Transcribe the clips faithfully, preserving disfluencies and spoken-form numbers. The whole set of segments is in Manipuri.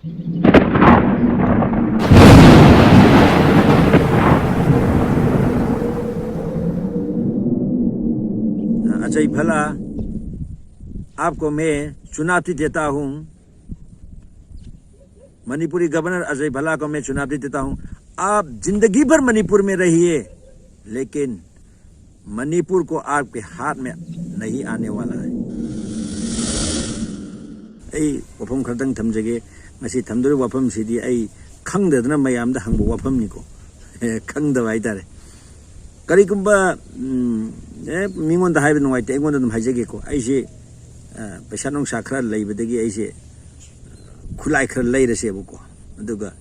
अजय भला, आपको मैं चुनौती देता हूँ। मणिपुरी गवर्नर अजय भला को मैं चुनौती देता हूँ। आप जिंदगी भर मणिपुर में रहिए, लेकिन मणिपुर को आपके हाथ में नहीं आने वाला है। ꯑꯩ ꯋꯥꯐꯝ ꯈꯔꯗꯪ ꯊꯝꯖꯒꯦ꯫ ꯉꯁꯤ ꯊꯝꯗꯣꯔꯤꯕ ꯋꯥꯐꯝꯁꯤꯗꯤ ꯑꯩ ꯈꯪꯗꯗꯅ ꯃꯌꯥꯝꯗ ꯍꯪꯕ ꯋꯥꯐꯝꯅꯤꯀꯣ꯫ ꯈꯪꯗꯕ ꯍꯥꯏꯇꯥꯔꯦ꯫ ꯀꯔꯤꯒꯨꯝꯕ, ꯎꯝ, ꯑꯦ, ꯃꯤꯉꯣꯟꯗ ꯍꯥꯏꯕ ꯅꯨꯡꯉꯥꯏꯇꯦ, ꯑꯩꯉꯣꯟꯗ ꯑꯗꯨꯝ ꯍꯥꯏꯖꯒꯦꯀꯣ꯫ ꯑꯩꯁꯦ, ꯑ, ꯄꯩꯁꯥ ꯅꯨꯡꯁꯥ ꯈꯔ ꯂꯩꯕꯗꯒꯤ ꯑꯩꯁꯦ ꯈꯨꯠꯂꯥꯏ ꯈꯔ ꯂꯩꯔꯁꯦꯕꯀꯣ꯫ ꯑꯗꯨꯒ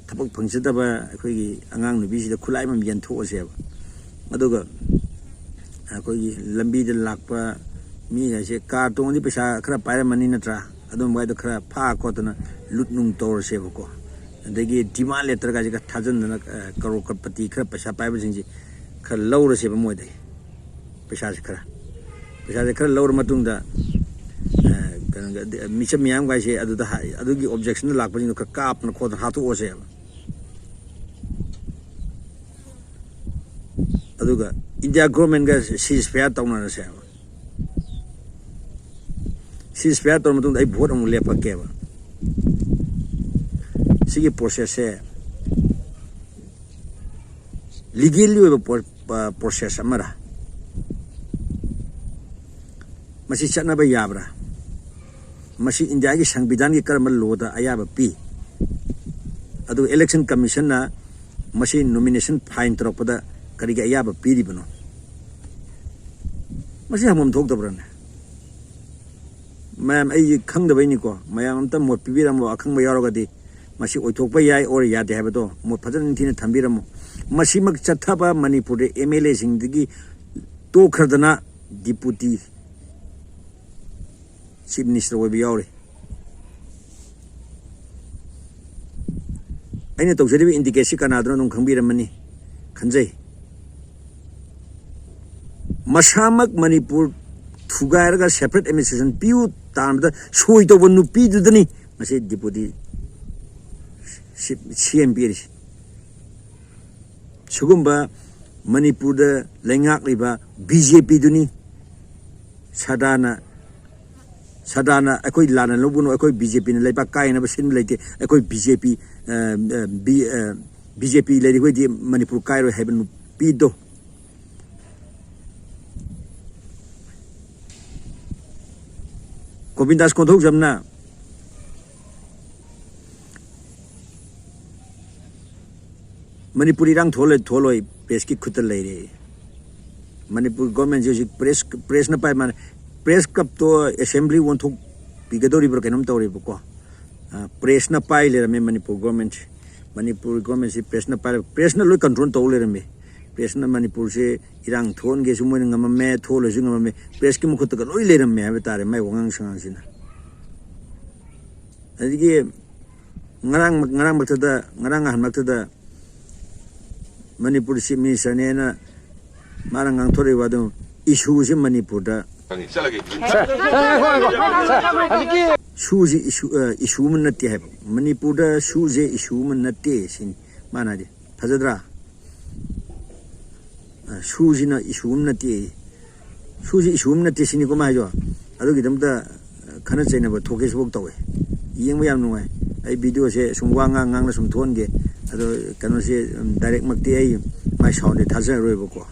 ꯊꯕꯛ ꯐꯪꯖꯗꯕ ꯑꯩꯈꯣꯏꯒꯤ ꯑꯉꯥꯡ ꯅꯨꯄꯤꯁꯤꯗ ꯈꯨꯠꯂꯥꯏ ꯑꯃ ꯌꯦꯟꯊꯣꯛꯑꯁꯦꯕ꯫ ꯑꯗꯨꯒ ꯑꯩꯈꯣꯏꯒꯤ ꯂꯝꯕꯤꯗ ꯂꯥꯛꯄ ꯃꯤꯈꯩꯁꯦ, ꯀꯥꯔ ꯇꯣꯡꯉꯗꯤ ꯄꯩꯁꯥ ꯈꯔ ꯄꯥꯏꯔꯝꯃꯅꯤ ꯅꯠꯇ꯭ꯔꯥ? ꯑꯗꯨꯝꯕ ꯍꯥꯏꯗꯣ ꯈꯔ ꯐꯥ ꯈꯣꯠꯇꯅ ꯂꯨꯠ ꯅꯨꯡ ꯇꯧꯔꯁꯦꯕꯀꯣ꯫ ꯑꯗꯒꯤ ꯗꯤꯃꯥꯟ ꯂꯦꯇꯔꯒꯁꯦ ꯈꯔ ꯊꯥꯖꯤꯟꯗꯅ, ꯑ, ꯀꯔꯣꯔ ꯀꯄꯇꯤ ꯈꯔ ꯄꯩꯁꯥ ꯄꯥꯏꯕꯁꯤꯡꯁꯦ ꯈꯔ ꯂꯧꯔꯁꯦꯕ ꯃꯣꯏꯗꯒꯤ꯫ ꯄꯩꯁꯥꯁꯦ ꯈꯔ, ꯄꯩꯁꯥꯁꯦ ꯈꯔ ꯂꯧꯔ ꯃꯇꯨꯡꯗ, ꯑ, ꯀꯩꯅꯣꯒꯤ, ꯑꯗ-, ꯃꯤꯆꯝ ꯃꯤꯌꯥꯝꯒꯥꯏꯁꯦ ꯑꯗꯨꯗ ꯍꯥꯏ-, ꯑꯗꯨꯒꯤ ꯑꯣꯕꯖꯦꯛꯁꯟꯗ ꯂꯥꯛꯄꯁꯤꯡꯗꯣ ꯈꯔ ꯀꯥꯞꯇꯅ ꯈꯣꯠꯇꯅ ꯍꯥꯠꯇꯣꯛꯑꯁꯦꯕ꯫ ꯑꯗꯨꯒ ꯏꯟꯗꯤꯌꯥ ꯒꯣꯔꯃꯦꯟꯒ ꯁꯤꯖ ꯐꯌꯥꯔ ꯇꯧꯅꯔꯁꯦꯕ꯫ ꯁꯤꯖ ꯐꯌꯥꯔ ꯇꯧꯔ ꯃꯇꯨꯡꯗ ꯑꯩ ꯚꯣꯠ ꯑꯃꯨꯛ ꯂꯦꯞꯄꯛꯀꯦꯕ꯫ ꯁꯤꯒꯤ ꯄ꯭ꯔꯣꯁꯦꯁꯁꯦ ꯂꯤꯒꯦꯜꯂꯤ ꯑꯣꯏꯕ ꯄ꯭ꯔꯣ-, ꯑ, ꯄ꯭ꯔꯣꯁꯦꯁ ꯑꯃꯔ? ꯃꯁꯤ ꯆꯠꯅꯕ ꯌꯥꯕ꯭ꯔꯥ? ꯃꯁꯤ ꯏꯟꯗꯤꯌꯥꯒꯤ ꯁꯪꯕꯤꯙꯥꯟꯒꯤ ꯀꯔꯝꯕ ꯂꯣꯗ ꯑꯌꯥꯕ ꯄꯤ? ꯑꯗꯨꯒ ꯏꯂꯦꯛꯁꯟ ꯀꯃꯤꯁꯟꯅ ꯃꯁꯤ ꯅꯣꯃꯤꯅꯦꯁꯟ ꯐꯥꯏꯟ ꯇꯧꯔꯛꯄꯗ ꯀꯔꯤꯒꯤ ꯑꯌꯥꯕ ꯄꯤꯔꯤꯕꯅꯣ? ꯃꯁꯤ ꯍꯪꯐꯝ ꯊꯣꯛꯇꯕ꯭ꯔꯥꯅꯦ? ꯃꯌꯥꯝ, ꯑꯩꯁꯦ ꯈꯪꯗꯕꯩꯅꯤꯀꯣ, ꯃꯌꯥꯝ ꯑꯝꯇ ꯃꯣꯠ ꯄꯤꯕꯤꯔꯝꯃꯣ, ꯑꯈꯪꯕ ꯌꯥꯎꯔꯒꯗꯤ꯫ ꯃꯁꯤ ꯑꯣꯏꯊꯣꯛꯄ ꯌꯥꯏ ꯑꯣꯔ ꯌꯥꯗꯦ ꯍꯥꯏꯕꯗꯣ ꯃꯣꯠ ꯐꯖꯅ ꯅꯤꯡꯊꯤꯅ ꯊꯝꯕꯤꯔꯝꯃꯣ꯫ ꯃꯁꯤꯃꯛ ꯆꯠꯊꯕ ꯃꯅꯤꯄꯨꯔꯗ ꯑꯦꯝ ꯑꯦꯜ ꯑꯦꯁꯤꯡꯗꯒꯤ ꯇꯣꯛꯈ꯭ꯔꯗꯅ ꯗꯤꯄꯨꯇꯤ ꯆꯤꯐ ꯃꯤꯅꯤꯁꯇꯔ ꯑꯣꯏꯕ ꯌꯥꯎꯔꯤ꯫ ꯑꯩꯅ ꯇꯧꯖꯔꯤꯕ ꯏꯟꯗꯤꯀꯦꯠꯁꯤ ꯀꯅꯥꯗꯅꯣ ꯑꯗꯨꯝ ꯈꯪꯕꯤꯔꯝꯃꯅꯤ ꯈꯟꯖꯩ꯫ ꯃꯁꯥꯃꯛ ꯃꯅꯤꯄꯨꯔ ꯊꯨꯒꯥꯏꯔꯒ ꯁꯦꯄꯔꯦꯠ ꯑꯦꯗꯃꯤꯅꯤꯁꯇ꯭ꯔꯦꯁꯟ ꯄꯤꯌꯨ ꯇꯥꯟꯕꯗ ꯁꯣꯏ ꯇꯧꯕ ꯅꯨꯄꯤꯗꯨꯗꯅꯤ ꯉꯁꯤ ꯗꯤꯄꯨꯇꯤ ꯁꯤ-, ꯁꯤ ꯑꯦꯝ ꯄꯤꯔꯤꯁꯤ꯫ ꯁꯤꯒꯨꯝꯕ ꯃꯅꯤꯄꯨꯔꯗ ꯂꯩꯉꯥꯛꯂꯤꯕ ꯕꯤ ꯖꯦ ꯄꯤꯗꯨꯅꯤ ꯁꯗꯥꯅ, ꯁꯗꯥꯅ "ꯑꯩꯈꯣꯏ ꯂꯥꯟꯅ ꯂꯧꯒꯅꯨ, ꯑꯩꯈꯣꯏ ꯕꯤ ꯖꯦ ꯄꯤꯅ ꯂꯩꯕꯥꯛ ꯀꯥꯏꯅꯕ ꯁꯤꯟꯕ ꯂꯩꯇꯦ, ꯑꯩꯈꯣꯏ ꯕꯤ ꯖꯦ ꯄꯤ, ꯑ, ꯑ, ꯕꯤ-, ꯑ, ꯕꯤ ꯖꯦ ꯄꯤ ꯂꯩꯔꯤꯈꯣꯏꯗꯤ ꯃꯅꯤꯄꯨꯔ ꯀꯥꯏꯔꯣꯏ" ꯍꯥꯏꯕ ꯅꯨꯄꯤꯗꯣ꯫ ꯒꯣꯕꯤꯟꯗꯥꯁ ꯀꯣꯟꯊꯧꯖꯝꯅ "ꯃꯅꯤꯄꯨꯔ ꯏꯔꯥꯡ ꯊꯣꯛꯍꯜꯂꯣꯏ, ꯊꯣꯛꯍꯜꯂꯣꯏ, ꯄ꯭ꯔꯦꯁꯀꯤ ꯈꯨꯠꯇ ꯂꯩꯔꯦ"꯫ ꯃꯅꯤꯄꯨꯔ ꯒꯣꯔꯃꯦꯟꯁꯦ ꯍꯧꯖꯤꯛ ꯄ꯭ꯔꯦꯁ, ꯄ꯭ꯔꯦꯁꯅ ꯄꯥꯏ ꯃꯥꯅ꯫ ꯄ꯭ꯔꯦꯁ ꯀꯞꯇꯣ ꯑꯦꯁꯦꯝꯕ꯭ꯂꯤ ꯑꯣꯟꯊꯣꯛꯄꯤꯒꯗꯧꯔꯤꯕ꯭ꯔꯥ ꯀꯩꯅꯣꯝ ꯇꯧꯔꯦꯕꯀꯣ꯫ ꯑ, ꯄ꯭ꯔꯦꯁꯅ ꯄꯥꯏ ꯂꯩꯔꯝꯃꯦ ꯃꯅꯤꯄꯨꯔ ꯒꯣꯔꯃꯦꯟꯁꯦ꯫ ꯃꯅꯤꯄꯨꯔ ꯒꯣꯔꯃꯦꯟꯁꯤ ꯄ꯭ꯔꯦꯁꯅ ꯄꯥꯏꯔ-, ꯄ꯭ꯔꯦꯁꯅ ꯂꯣꯏ ꯀꯟꯇ꯭ꯔꯣꯜ ꯇꯧ ꯂꯩꯔꯝꯃꯦ꯫ ꯄ꯭ꯔꯦꯁꯅ ꯃꯅꯤꯄꯨꯔꯁꯦ ꯏꯔꯥꯡ ꯊꯣꯛꯍꯟꯒꯦꯁꯨ ꯃꯣꯏꯅ ꯉꯝꯃꯝꯃꯦ, ꯊꯣꯛꯍꯜꯂꯁꯨ ꯉꯝꯃꯝꯃꯦ꯫ ꯄ꯭ꯔꯦꯁꯀꯤ ꯃꯈꯨꯠꯇꯒ ꯂꯣꯏ ꯂꯩꯔꯝꯃꯦ ꯍꯥꯏꯕ ꯇꯥꯔꯦ ꯃꯥꯏ ꯋꯥꯉꯥꯡ ꯁꯉꯥꯡꯁꯤꯅ꯫ ꯑꯗꯒꯤ ꯉꯔꯥꯡ, ꯉꯔꯥꯡꯃꯛꯇꯗ, ꯉꯔꯥꯡ ꯅꯍꯥꯟꯃꯛꯇꯗ ꯃꯅꯤꯄꯨꯔ ꯆꯤꯐ ꯃꯤꯅꯤꯁꯇꯔꯅꯦꯅ ꯃꯥꯅ ꯉꯥꯡꯊꯣꯔꯛꯏꯕ ꯑꯗꯨ ꯏꯁꯨꯁꯤ ꯃꯅꯤꯄꯨꯔꯗ, ꯁꯨꯁꯤ ꯏꯁꯨ, ꯑ, ꯏꯁꯨ ꯑꯃ ꯅꯠꯇꯦ ꯍꯥꯏꯕ꯫ ꯃꯅꯤꯄꯨꯔꯗ ꯁꯨꯁꯦ ꯏꯁꯨ ꯑꯃ ꯅꯠꯇꯦ ꯁꯤꯅꯤ ꯃꯥꯅ ꯍꯥꯏꯗꯤ꯫ ꯐꯖꯗ꯭ꯔꯥ? ꯑ, ꯁꯨꯁꯤꯅ ꯏꯁꯨ ꯑꯃ ꯅꯠꯇꯦ꯫ ꯁꯨꯁꯤ ꯏꯁꯨ ꯑꯃ ꯅꯠꯇꯦ ꯁꯤꯅꯤꯀꯣ ꯃꯥ ꯍꯥꯏꯗꯣ꯫ ꯑꯗꯨꯒꯤꯗꯃꯛꯇ, ꯑ, ꯈꯠꯅ ꯆꯩꯅꯕ ꯊꯣꯛꯀꯦꯁꯤꯐꯥꯎ ꯇꯧꯋꯦ꯫ ꯌꯦꯡꯕ ꯌꯥꯝ ꯅꯨꯡꯉꯥꯏ꯫ ꯑꯩ ꯚꯤꯗꯤꯑꯣꯁꯦ ꯁꯨꯝ ꯋꯥ ꯉꯥꯡ ꯉꯥꯡꯅ ꯁꯨꯝ ꯊꯣꯛꯍꯟꯒꯦ꯫ ꯑꯗꯣ ꯀꯩꯅꯣꯁꯦ, ꯎꯝ, ꯗꯥꯏꯔꯦꯛꯃꯛꯇꯤ ꯑꯩ ꯃꯥꯏ ꯁꯥꯎꯟꯗꯤ ꯊꯥꯖꯔꯔꯣꯏꯕꯀꯣ꯫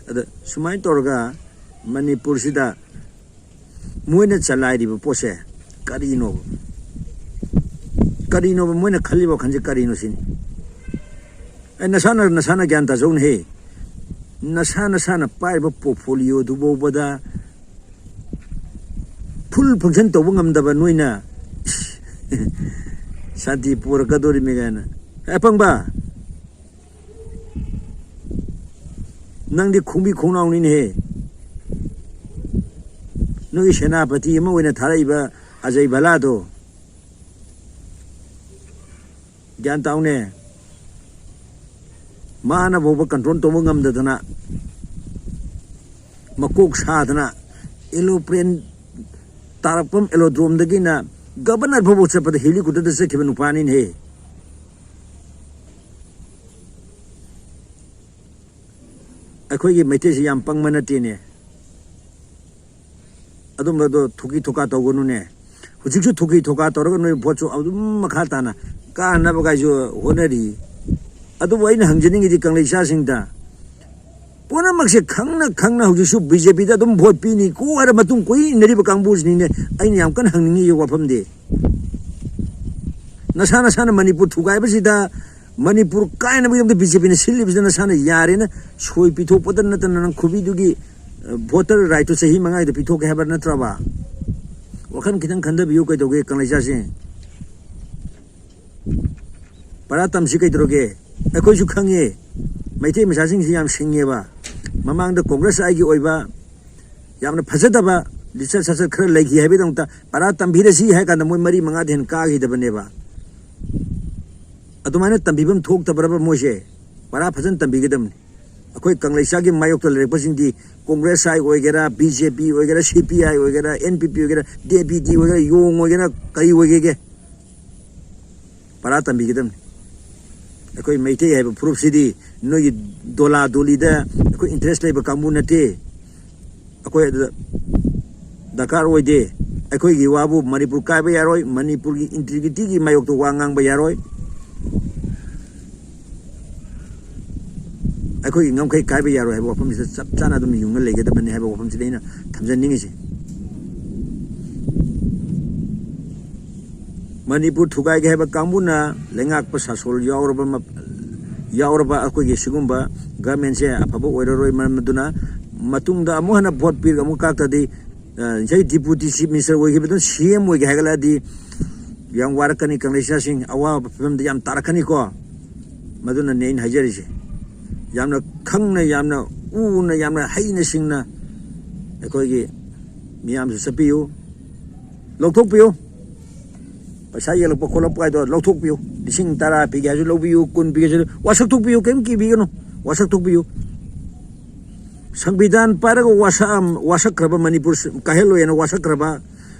ꯑꯗ ꯁꯨꯃꯥꯏꯅ ꯇꯧꯔꯒ ꯃꯅꯤꯄꯨꯔꯁꯤꯗ ꯃꯣꯏꯅ ꯆꯂꯥꯏꯔꯤꯕ ꯄꯣꯠꯁꯦ ꯀꯔꯤꯅꯣꯕ? ꯀꯔꯤꯅꯣꯕ ꯃꯣꯏꯅ ꯈꯜꯂꯤꯕ ꯋꯥꯈꯜꯁꯦ ꯀꯔꯤꯅꯣ ꯁꯤꯅꯤ? ꯑꯩ ꯅꯁꯥꯅ, ꯅꯁꯥꯅ ꯒ꯭ꯌꯥꯟ ꯇꯥꯖꯧꯅꯦꯍꯦ꯫ ꯅꯁꯥ ꯅꯁꯥꯅ ꯄꯥꯏꯔꯤꯕ ꯄꯣꯔꯠꯐꯣꯂꯤꯑꯣꯗꯨ ꯐꯥꯎꯕꯗ ꯐꯨꯜ ꯐꯪꯁꯟ ꯇꯧꯕ ꯉꯝꯗꯕ ꯅꯣꯏꯅ ꯁꯥꯟꯇꯤ ꯄꯨꯔꯛꯀꯗꯧꯔꯤꯃꯤ ꯀꯥꯏꯅ꯫ ꯑꯦ, ꯑꯄꯪꯕ! ꯅꯪꯗꯤ ꯈꯣꯡꯕꯤ ꯈꯣꯡꯅꯥꯎꯅꯤꯅꯦꯍꯦ꯫ ꯅꯣꯏꯒꯤ ꯁꯦꯅꯥꯄꯇꯤ ꯑꯃ ꯑꯣꯏꯅ ꯊꯥꯔꯛꯏꯕ ꯑꯖꯩ ꯚꯂꯥꯗꯣ꯫ ꯒ꯭ꯌꯥꯟ ꯇꯥꯎꯅꯦ꯫ ꯃꯥꯅ ꯐꯥꯎꯕ ꯀꯟꯇ꯭ꯔꯣꯜ ꯇꯧꯕ ꯉꯝꯗꯗꯅ, ꯃꯀꯣꯛ ꯁꯥꯗꯅ, ꯑꯦꯂꯣꯄ꯭ꯂꯦꯟ ꯇꯥꯔꯛꯐꯝ ꯑꯦꯂꯣꯗ꯭ꯔꯣꯝꯗꯒꯤꯅ ꯒꯕꯔꯅꯔ ꯐꯥꯎꯕ ꯆꯠꯄꯗ ꯍꯦꯂꯤꯀꯣꯞꯇꯔꯗ ꯆꯠꯈꯤꯕ ꯅꯨꯄꯥꯅꯤꯅꯦꯍꯦ꯫ ꯑꯩꯈꯣꯏꯒꯤ ꯃꯩꯇꯩꯁꯤ ꯌꯥꯝ ꯄꯪꯕ ꯅꯠꯇꯦꯅꯦ꯫ ꯑꯗꯨꯝꯕꯗꯣ ꯊꯣꯛꯀꯤ ꯊꯣꯛꯀꯥ ꯇꯧꯒꯅꯨꯅꯦ꯫ ꯍꯧꯖꯤꯛꯁꯨ ꯊꯣꯛꯀꯤ ꯊꯣꯛꯀꯥ ꯇꯧꯔꯒ ꯅꯣꯏ ꯚꯣꯠꯁꯨ ꯑꯗꯨꯝ ꯃꯈꯥ ꯇꯥꯅ ꯀꯥꯅꯕꯒꯥꯏꯁꯨ ꯍꯣꯠꯅꯔꯤ꯫ ꯑꯗꯨꯕꯨ ꯑꯩꯅ ꯍꯪꯖꯅꯤꯡꯉꯤꯗꯤ ꯀꯪꯂꯩ ꯏꯆꯥꯁꯤꯡꯗ, ꯄꯨꯝꯅꯃꯛꯁꯦ ꯈꯪꯅ ꯈꯪꯅ ꯍꯧꯖꯤꯛꯁꯨ ꯕꯤ ꯖꯦ ꯄꯤꯗ ꯑꯗꯨꯝ ꯚꯣꯠ ꯄꯤꯅꯤꯀꯣ ꯍꯥꯏꯔ ꯃꯇꯨꯡ ꯀꯣꯏ ꯏꯟꯅꯔꯤꯕ ꯀꯥꯡꯕꯨꯁꯤꯅꯤꯅꯦ ꯑꯩꯅ ꯌꯥꯝ ꯀꯟꯅ ꯍꯪꯅꯤꯡꯉꯤ ꯋꯥꯐꯝꯗꯤ꯫ ꯅꯁꯥ ꯅꯁꯥꯅ ꯃꯅꯤꯄꯨꯔ ꯊꯨꯒꯥꯏꯕꯁꯤꯗ, ꯃꯅꯤꯄꯨꯔ ꯀꯥꯏꯅꯕꯒꯤꯗꯃꯛꯇ ꯕꯤ ꯖꯦ ꯄꯤꯅ ꯁꯤꯜꯂꯤꯕꯁꯤꯗ ꯅꯁꯥꯅ ꯌꯥꯔꯦꯅ ꯁꯣꯏ ꯄꯤꯊꯣꯛꯄꯗ ꯅꯠꯇꯅ ꯅꯪ ꯈꯨꯕꯤꯗꯨꯒꯤ, ꯑ, ꯚꯣꯇꯔ ꯔꯥꯏꯠꯇꯨ ꯆꯍꯤ ꯃꯉꯥꯒꯤꯗ ꯄꯤꯊꯣꯛꯀꯦ ꯍꯥꯏꯕ ꯅꯠꯇ꯭ꯔꯕ? ꯋꯥꯈꯜ ꯈꯤꯇꯪ ꯈꯟꯊꯕꯤꯌꯨ ꯀꯩꯗꯧꯒꯦ ꯀꯪꯂꯩ ꯏꯆꯥꯁꯤꯡ꯫ ꯄꯔꯥ ꯇꯝꯁꯤ ꯀꯩꯗꯧꯔꯒꯦ? ꯑꯩꯈꯣꯏꯁꯨ ꯈꯪꯉꯦ, ꯃꯩꯇꯩ ꯃꯆꯥꯁꯤꯡꯁꯤ ꯌꯥꯝ ꯁꯤꯡꯉꯦꯕ꯫ ꯃꯃꯥꯡꯗ ꯀꯣꯡꯒ꯭ꯔꯦꯁ ꯑꯥꯏꯒꯤ ꯑꯣꯏꯕ ꯌꯥꯝꯅ ꯐꯖꯗꯕ ꯂꯤꯆꯠ ꯁꯥꯆꯠ ꯈꯔ ꯂꯩꯈꯤ ꯍꯥꯏꯕꯒꯤꯗꯃꯛꯇ ꯄꯔꯥ ꯇꯝꯕꯤꯔꯁꯤ ꯍꯥꯏ ꯀꯥꯟꯗ ꯃꯣꯏ ꯃꯔꯤ ꯃꯉꯥꯗꯤ ꯍꯦꯟꯅ ꯀꯥꯈꯤꯗꯕꯅꯦꯕ꯫ ꯑꯗꯨꯃꯥꯏꯅ ꯇꯝꯕꯤꯐꯝ ꯊꯣꯛꯇꯕ꯭ꯔꯕ ꯃꯣꯏꯁꯦ? ꯄꯔꯥ ꯐꯖꯅ ꯇꯝꯕꯤꯒꯗꯕꯅꯤ꯫ ꯑꯩꯈꯣꯏ ꯀꯪꯂꯩꯁꯥꯒꯤ ꯃꯥꯌꯣꯛꯇ ꯂꯩꯔꯛꯄꯁꯤꯡꯗꯤ ꯀꯣꯡꯒ꯭ꯔꯦꯁ ꯑꯥꯏ ꯑꯣꯏꯒꯦꯔꯥ, ꯕꯤ ꯖꯦ ꯄꯤ ꯑꯣꯏꯒꯦꯔꯥ, ꯁꯤ ꯄꯤ ꯑꯥꯏ ꯑꯣꯏꯒꯦꯔꯥ, ꯑꯦꯟ ꯄꯤ ꯄꯤ ꯑꯣꯏꯒꯦꯔꯥ, ꯗꯤ ꯑꯦ ꯄꯤ ꯗꯤ ꯑꯣꯏꯒꯦꯔꯥ, ꯌꯣꯡ ꯑꯣꯏꯒꯦꯔꯥ, ꯀꯔꯤ ꯑꯣꯏꯒꯦꯒꯦ? ꯄꯔꯥ ꯇꯝꯕꯤꯒꯗꯕꯅꯤ꯫ ꯑꯩꯈꯣꯏ ꯃꯩꯇꯩ ꯍꯥꯏꯕ ꯐꯨꯔꯨꯞꯁꯤꯗꯤ ꯅꯣꯏꯒꯤ ꯗꯣꯂꯥ ꯗꯣꯂꯤꯗ ꯑꯩꯈꯣꯏ ꯏꯟꯇꯔꯦꯁ ꯂꯩꯕ ꯀꯥꯡꯕꯨ ꯅꯠꯇꯦ꯫ ꯑꯩꯈꯣꯏ ꯑꯗꯨꯗ ꯗꯔꯀꯥꯔ ꯑꯣꯏꯗꯦ꯫ ꯑꯩꯈꯣꯏꯒꯤ ꯋꯥꯕꯨ ꯃꯅꯤꯄꯨꯔ ꯀꯥꯏꯕ ꯌꯥꯔꯣꯏ, ꯃꯅꯤꯄꯨꯔꯒꯤ ꯏꯟꯇꯤꯒ꯭ꯔꯤꯇꯤꯒꯤ ꯃꯥꯌꯣꯛꯇ ꯋꯥ ꯉꯥꯡꯕ ꯌꯥꯔꯣꯏ, ꯑꯩꯈꯣꯏꯒꯤ ꯉꯝꯈꯩ ꯀꯥꯏꯕ ꯌꯥꯔꯣꯏ ꯍꯥꯏꯕ ꯋꯥꯐꯝꯁꯤꯗ ꯆꯞ ꯆꯥꯅ ꯑꯗꯨꯝ ꯌꯨꯡꯉ ꯂꯩꯒꯗꯕꯅꯤ ꯍꯥꯏꯕ ꯋꯥꯐꯝꯁꯤꯗ ꯑꯩꯅ ꯊꯝꯖꯅꯤꯡꯉꯤꯁꯦ꯫ ꯃꯅꯤꯄꯨꯔ ꯊꯨꯒꯥꯏꯒꯦ ꯍꯥꯏꯕ ꯀꯥꯡꯕꯨꯅ ꯂꯩꯉꯥꯛꯄ ꯁꯥꯁꯣꯜ ꯌꯥꯎꯔꯕ ꯃ-, ꯌꯥꯎꯔꯕ ꯑꯩꯈꯣꯏꯒꯤ ꯁꯤꯒꯨꯝꯕ ꯒꯚꯔꯟꯃꯦꯟꯁꯦ ꯑꯐꯕ ꯑꯣꯏꯔꯔꯣꯏ꯫ ꯃꯔꯝ ꯑꯗꯨꯅ ꯃꯇꯨꯡꯗ ꯑꯃꯨꯛ ꯍꯟꯅ ꯚꯣꯠ ꯄꯤꯔꯒ ꯑꯃꯨꯛ ꯀꯥꯔꯛꯇꯗꯤ, ꯑ, ꯉꯁꯥꯏ ꯗꯤꯄꯨꯇꯤ ꯆꯤꯐ ꯃꯤꯅꯤꯁꯇꯔ ꯑꯣꯏꯈꯤꯕꯗꯨꯅ ꯁꯤ ꯑꯦꯝ ꯑꯣꯏꯒꯦ ꯍꯥꯏꯒꯠꯂꯛꯑꯗꯤ ꯌꯥꯝ ꯋꯥꯔꯛꯀꯅꯤ, ꯀꯪꯂꯩꯁꯥꯁꯤꯡ ꯑꯋꯥꯕ ꯐꯤꯕꯝꯗ ꯌꯥꯝ ꯇꯥꯔꯛꯀꯅꯤꯀꯣ꯫ ꯃꯗꯨꯅꯅꯦ ꯑꯩꯅ ꯍꯥꯏꯖꯔꯤꯁꯦ꯫ ꯌꯥꯝꯅ ꯈꯪꯅ, ꯌꯥꯝꯅ ꯎꯅ, ꯌꯥꯝꯅ ꯍꯩꯅ ꯁꯤꯡꯅ ꯑꯩꯈꯣꯏꯒꯤ ꯃꯤꯌꯥꯝꯁꯨ ꯆꯠꯄꯤꯌꯨ, ꯂꯧꯊꯣꯛꯄꯤꯌꯨ꯫ ꯄꯩꯁꯥ ꯌꯦꯜꯂꯛꯄ ꯈꯣꯠꯂꯛꯄ ꯍꯥꯏꯗꯣ ꯂꯧꯊꯣꯛꯄꯤꯌꯨ꯫ ꯂꯤꯁꯤꯡ ꯇꯔꯥ ꯄꯤꯒꯦ ꯍꯥꯏꯁꯨ ꯂꯧꯕꯤꯌꯨ, ꯀꯨꯟ ꯄꯤꯒꯦ ꯍꯥꯏꯁꯨ, ꯋꯥꯁꯛ ꯊꯣꯛꯄꯤꯌꯨ, ꯀꯔꯤꯝ ꯀꯤꯕꯤꯒꯅꯨ, ꯋꯥꯁꯛ ꯊꯣꯛꯄꯤꯌꯨ꯫ ꯁꯪꯕꯤꯙꯥꯟ ꯄꯥꯏꯔꯒ ꯋꯥꯁꯛ-, ꯋꯥꯁꯛꯈ꯭ꯔꯕ ꯃꯅꯤꯄꯨꯔ ꯀꯥꯏꯍꯜꯂꯣꯏꯅ ꯋꯥꯁꯛꯈ꯭ꯔꯕ,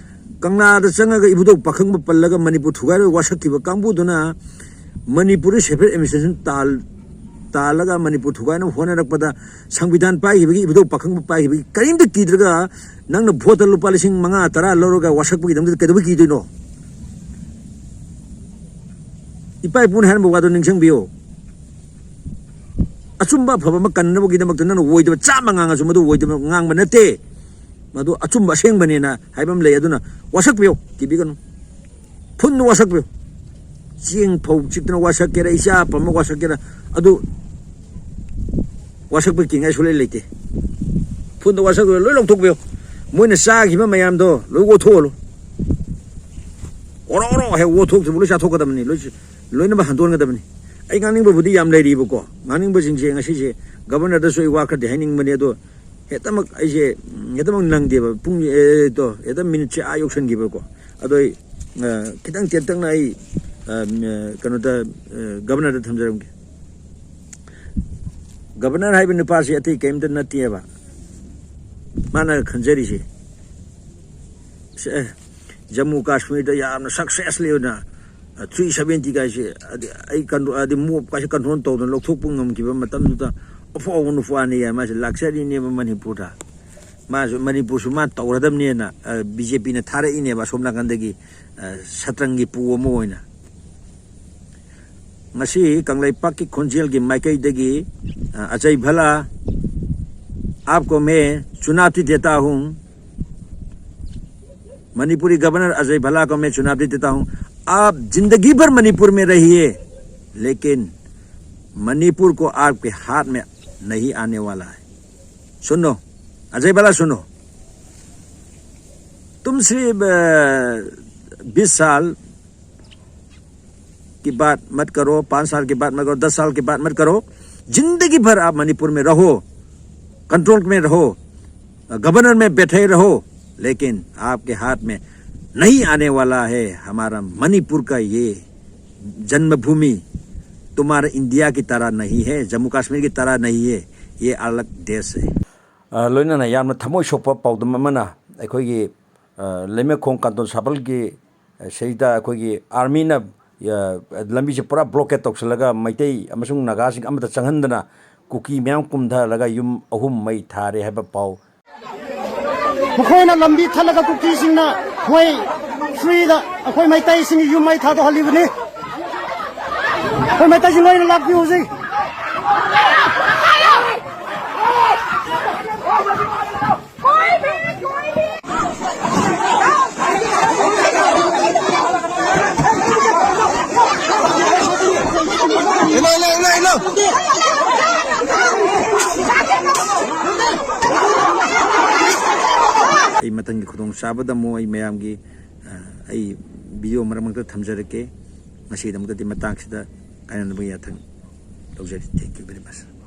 ꯀꯪꯂꯥꯗ ꯆꯪꯉꯒ ꯏꯕꯨꯙꯧ ꯄꯥꯈꯪꯕ ꯄꯜꯂꯒ ꯃꯅꯤꯄꯨꯔ ꯊꯨꯒꯥꯏꯔꯣꯏ ꯋꯥꯁꯛꯈꯤꯕ ꯀꯥꯡꯕꯨꯗꯨꯅ ꯃꯅꯤꯄꯨꯔꯗ separate administration ꯇꯥꯜ-, ꯇꯥꯜꯂꯒ ꯃꯅꯤꯄꯨꯔ ꯊꯨꯒꯥꯏꯅꯕ ꯍꯣꯠꯅꯔꯛꯄꯗ, ꯁꯪꯕꯤꯙꯥꯟ ꯄꯥꯏꯈꯤꯕꯒꯤ, ꯏꯕꯨꯙꯧ ꯄꯥꯈꯪꯕ ꯄꯥꯏꯈꯤꯕꯒꯤ ꯀꯔꯤꯝꯇ ꯀꯤꯗ꯭ꯔꯒ, ꯅꯪꯅ ꯚꯣꯠꯇ ꯂꯨꯄꯥ ꯂꯤꯁꯤꯡ ꯃꯉꯥ, ꯇꯔꯥ ꯂꯧꯔꯒ ꯋꯥꯁꯛꯄꯒꯤꯗꯃꯛꯇ ꯀꯩꯗꯧꯕꯩ ꯀꯤꯗꯣꯏꯅꯣ? ꯏꯄꯥ ꯏꯄꯨꯅ ꯍꯥꯏꯔꯝꯕ ꯋꯥꯗꯣ ꯅꯤꯡꯁꯤꯡꯕꯤꯌꯨ꯫ ꯑꯆꯨꯝꯕ ꯑꯐꯕ ꯑꯃ ꯀꯟꯅꯕꯒꯤꯗꯃꯛꯇ ꯅꯪꯅ ꯑꯣꯏꯗꯕ ꯆꯥꯝꯃ ꯉꯥꯡꯉꯁꯨ, ꯃꯗꯨ ꯑꯣꯏꯗꯕ ꯉꯥꯡꯕ ꯅꯠꯇꯦ꯫ ꯃꯗꯨ ꯑꯆꯨꯝꯕ ꯑꯁꯦꯡꯕꯅꯦꯅ ꯍꯥꯏꯕ ꯑꯃ ꯂꯩ꯫ ꯑꯗꯨꯅ ꯋꯥꯁꯛꯄꯤꯌꯨ, ꯀꯤꯕꯤꯒꯅꯨ꯫ ꯐꯨꯟꯗ ꯋꯥꯁꯛꯄꯤꯌꯨ꯫ ꯆꯦꯡ ꯐꯧ ꯆꯤꯛꯇꯅ ꯋꯥꯁꯛꯀꯦꯔꯥ, ꯏꯆꯥ ꯑꯄꯥꯝꯕ ꯋꯥꯁꯛꯀꯦꯔꯥ, ꯑꯗꯨ ꯋꯥꯁꯛꯄ ꯀꯤꯉꯥꯏ ꯁꯨꯡꯂꯩ ꯂꯩꯇꯦ꯫ ꯐꯨꯟꯗ ꯋꯥꯁꯛꯄꯤꯌꯨ, ꯂꯣꯏ ꯂꯧꯊꯣꯛꯄꯤꯌꯨ꯫ ꯃꯣꯏꯅ ꯆꯥꯈꯤꯕ ꯃꯌꯥꯝꯗꯣ ꯂꯣꯏ ꯑꯣꯠꯊꯣꯛꯍꯜꯂꯨ꯫ ꯑꯣꯔꯣ ꯑꯣꯔꯣ ꯍꯦꯛ ꯑꯣꯠꯊꯣꯛꯇ꯭ꯔꯤꯕ ꯂꯣꯏ ꯆꯥꯊꯣꯛꯀꯗꯕꯅꯤ, ꯂꯣꯏ, ꯂꯣꯏꯅꯃꯛ ꯍꯟꯗꯣꯟꯒꯗꯕꯅꯤ꯫ ꯑꯩ ꯉꯥꯡꯅꯤꯡꯕꯕꯨꯗꯤ ꯌꯥꯝ ꯂꯩꯔꯤꯕꯀꯣ, ꯉꯥꯡꯅꯤꯡꯕꯁꯤꯡꯁꯦ ꯉꯁꯤꯁꯦ ꯒꯕꯔꯅꯔꯗꯁꯨ ꯑꯩ ꯋꯥ ꯈꯔꯗꯤ ꯍꯥꯏꯅꯤꯡꯕꯅꯤ, ꯑꯗꯣ ꯍꯦꯛꯇꯃꯛ ꯑꯩꯁꯦ, ꯎꯝ, ꯍꯦꯛꯇꯃꯛ ꯅꯪꯗꯦꯕ, ꯄꯨꯡ, ꯑꯦ, ꯇꯣ, ꯍꯦꯛꯇ ꯃꯤꯅꯤꯠꯁꯦ ꯑꯥ ꯌꯧꯁꯟꯈꯤꯕꯀꯣ꯫ ꯑꯗꯣ ꯑꯩ, ꯑ, ꯈꯤꯇꯪ ꯇꯦꯟꯇꯛꯅ ꯑꯩ, ꯑ, ꯀꯩꯅꯣꯗ, ꯑ, ꯒꯕꯔꯅꯔꯗ ꯊꯝꯖꯔꯝꯒꯦ꯫ ꯒꯕꯔꯅꯔ ꯍꯥꯏꯕ ꯅꯨꯄꯥꯁꯤ ꯑꯇꯩ ꯀꯔꯤꯝꯇ ꯅꯠꯇꯦꯕ꯫ ꯃꯥꯅ ꯈꯟꯖꯔꯤꯁꯦ, ꯁꯦ, ꯖꯝꯃꯨ ꯀꯥꯁꯃꯤꯔꯗ ꯌꯥꯝꯅ ꯁꯛꯁꯦꯁ ꯂꯩ ꯑꯣꯏꯅ, ꯊ꯭ꯔꯤ ꯁꯕꯦꯟꯇꯤ ꯀꯥꯏꯁꯦ, ꯑꯗꯤ ꯑꯩ ꯀꯟꯇ꯭ꯔꯣ-, ꯑꯗꯤ ꯃꯣꯞ ꯀꯥꯏꯁꯦ ꯀꯟꯇ꯭ꯔꯣꯜ ꯇꯧꯗꯅ ꯂꯧꯊꯣꯛꯄ ꯉꯝꯈꯤꯕ ꯃꯇꯝꯗꯨꯗ ꯑꯐꯥꯎꯕ ꯅꯨꯄꯥꯅꯤ ꯍꯥꯏ ꯃꯥꯁꯦ ꯂꯥꯛꯆꯔꯤꯅꯦꯕ ꯃꯅꯤꯄꯨꯔꯗ꯫ ꯃꯥꯁꯨ, ꯃꯅꯤꯄꯨꯔꯁꯨ ꯃꯥ ꯇꯧꯔꯗꯕꯅꯦꯅ, ꯑ, ꯕꯤ ꯖꯦ ꯄꯤꯅ ꯊꯥꯔꯛꯏꯅꯦꯕ ꯑꯁꯣꯝ ꯅꯥꯀꯟꯗꯒꯤ, ꯑ, ꯁꯇ꯭ꯔꯪꯒꯤ ꯄꯨ ꯑꯃ ꯑꯣꯏꯅ꯫ ꯉꯁꯤ ꯀꯪꯂꯩꯄꯥꯛꯀꯤ ꯈꯣꯟꯖꯦꯜꯒꯤ ꯃꯥꯏꯀꯩꯗꯒꯤ, ꯑ, अजय भल्ला, आपको मैं चुनौती देता हूँ। मणिपुरी गवर्नर अजय भल्ला को मैं चुनौती देता हूँ। आप जिंदगी भर मणिपुर में रहिए, लेकिन मणिपुर को आपके हाथ में नहीं आने वाला है। सुनो, अजय भल्ला, सुनो, तुम सिर्फ, अ, बीस साल की बात मत करो, पाँच साल की बात मत करो, दस साल की बात मत करो, जिंदगी भर आप मणिपुर में रहो, कंट्रोल में रहो, गवर्नर में बैठे रहो, लेकिन आपके हाथ में नहीं आने वाला है हमारा मणिपुर का ये जन्मभूमि। तुम्हारा इंडिया की तरह नहीं है, जम्मू कश्मीर की तरह नहीं है, ये अलग देश है। ꯑ, ꯂꯣꯏꯅꯅ ꯌꯥꯝꯅ ꯊꯃꯣꯏ ꯁꯣꯛꯄ ꯄꯥꯎꯗꯝ ꯑꯃꯅ ꯑꯩꯈꯣꯏꯒꯤ, ꯑ, ꯂꯩꯃꯈꯣꯡ ꯀꯥꯟꯇꯣꯟ ꯁꯥꯕꯜꯒꯤ, ꯑ, ꯁꯤꯗ ꯑꯩꯈꯣꯏꯒꯤ ꯑꯥꯔꯃꯤꯅ ꯂꯝꯕꯤꯁꯦ ꯄꯨꯔꯥ ꯕ꯭ꯂꯣꯀꯦꯠ ꯇꯧꯁꯤꯜꯂꯒ ꯃꯩꯇꯩ ꯑꯃꯁꯨꯡ ꯅꯥꯒꯥꯁꯤꯡ ꯑꯃꯠꯇ ꯆꯪꯍꯟꯗꯅ ꯀꯨꯀꯤ ꯃꯌꯥꯝ ꯀꯨꯝꯊꯍꯜꯂꯒ ꯌꯨꯝ ꯑꯍꯨꯝ ꯃꯩ ꯊꯥꯔꯦ ꯍꯥꯏꯕ ꯄꯥꯎ꯫ ꯃꯈꯣꯏꯅ ꯂꯝꯕꯤ ꯊꯠꯂꯒ ꯀꯨꯀꯤꯁꯤꯡꯅ ꯃꯣꯏ ꯐ꯭ꯔꯤꯗ ꯑꯩꯈꯣꯏ ꯃꯩꯇꯩꯁꯤꯡꯒꯤ ꯌꯨꯝ ꯃꯩ ꯊꯥꯗꯣꯛꯍꯜꯂꯤꯕꯅꯤ꯫ ꯑꯩꯈꯣꯏ ꯃꯩꯇꯩꯁꯤꯡ ꯂꯣꯏꯅ ꯂꯥꯛꯄꯤꯌꯨ ꯍꯧꯖꯤꯛ꯫ ꯑꯩ ꯃꯊꯪꯒꯤ ꯈꯨꯗꯣꯡꯆꯥꯕꯗ ꯑꯃꯨꯛ ꯑꯩ ꯃꯌꯥꯝꯒꯤ, ꯑ, ꯑꯩ ꯚꯤꯗꯤꯑꯣ ꯃꯔꯛ ꯃꯔꯛꯇ ꯊꯝꯖꯔꯛꯀꯦ꯫ ꯉꯁꯤꯒꯤꯗꯃꯛꯇꯗꯤ ꯃꯇꯥꯡꯁꯤꯗ ꯀꯥꯏꯅꯅꯕ ꯌꯥꯊꯪ ꯂꯧꯖꯔꯤ꯫ Thank you very much꯫